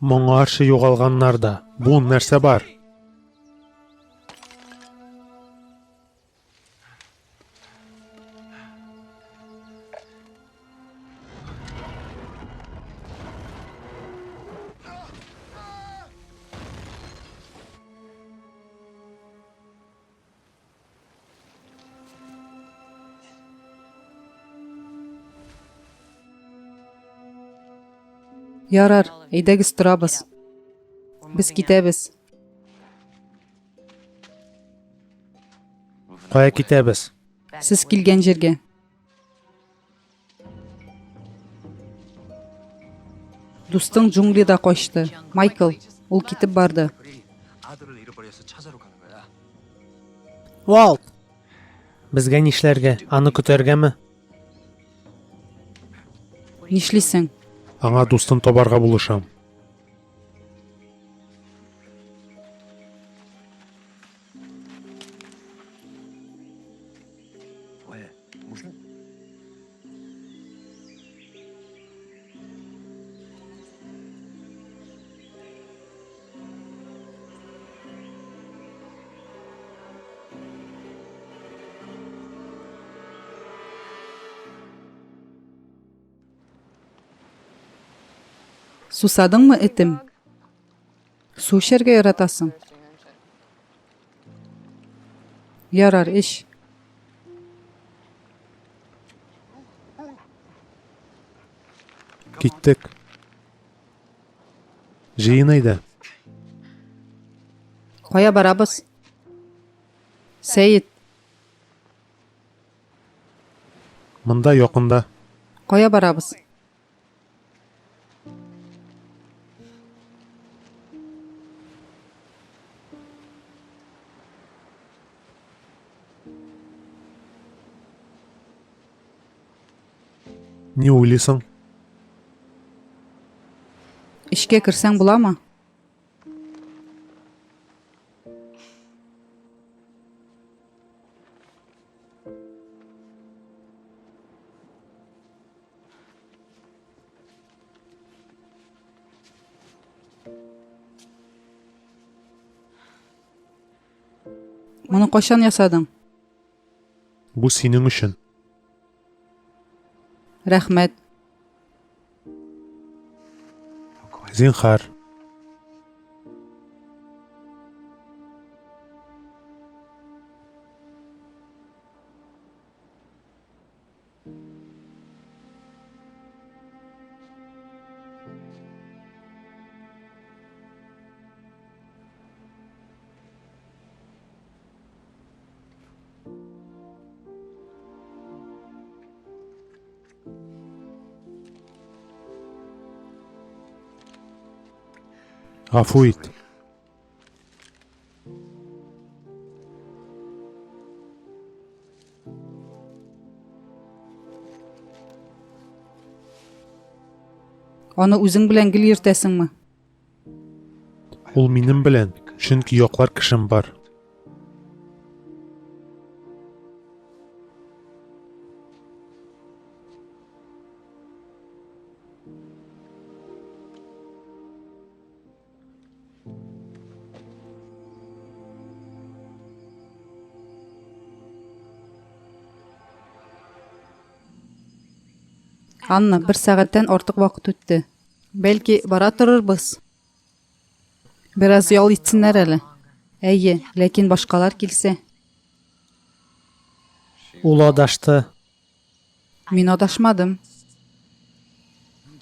Моңарчы югалганнарда бу нәрсә бар? Ярар, әйдәгез торабыз. Без китәбез. Кая китәбез? Сез килгән җиргә. Дустың джунглида качты. Майкл, ул китеп барды. Уолт! Безгә нишләргә? Аны көтәргәме? Нишлисең? Аңа дустын табарга булышам. Сусадыңмы, этем? Су эчәргә яратасың? Ярар, эч. Киттек. Җыен әйдә. Кая барабыз? Сәет. Монда якында. Кая барабыз? Ни уйлыйсың? Эчкә керсәң буламы? Моны кайчан ясадың? Бу синең өчен. Рәхмәт. Зинхар. Гафу ит. Аны үзең белән гел йөртәсеңме? Ул минем белән, чөнки яклар кешем бар. Анна, бер сәгатьтән артык вакыт үтте. Бәлки, бара торырбыз? Бераз ял итсеннәр әле. Әйе, ләкин башкалар килсә. Ул адашты. Мин адашмадым.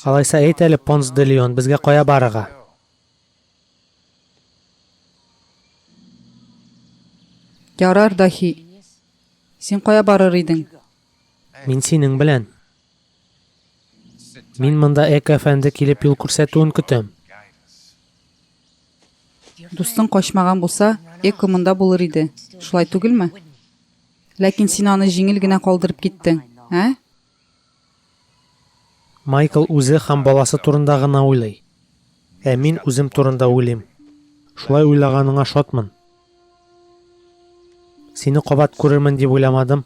Алайса әйт әле, Понс де Леон, безгә кая барырга? Ярар, дахи. Син кая барыр идең? Мин синең белән. Мин монда Эко әфәнде килеп юл күрсәтүен көтәм. Дустың качмаган булса, Эко монда булыр иде. Шулай түгелме? Ләкин син аны җиңел генә калдырып киттең, ә? Майкл үзе һәм баласы турында гына уйлый. Ә мин үзем турында уйлыйм. Шулай уйлаганыңа шатмын. Сине кабат күрермен дип уйламадым.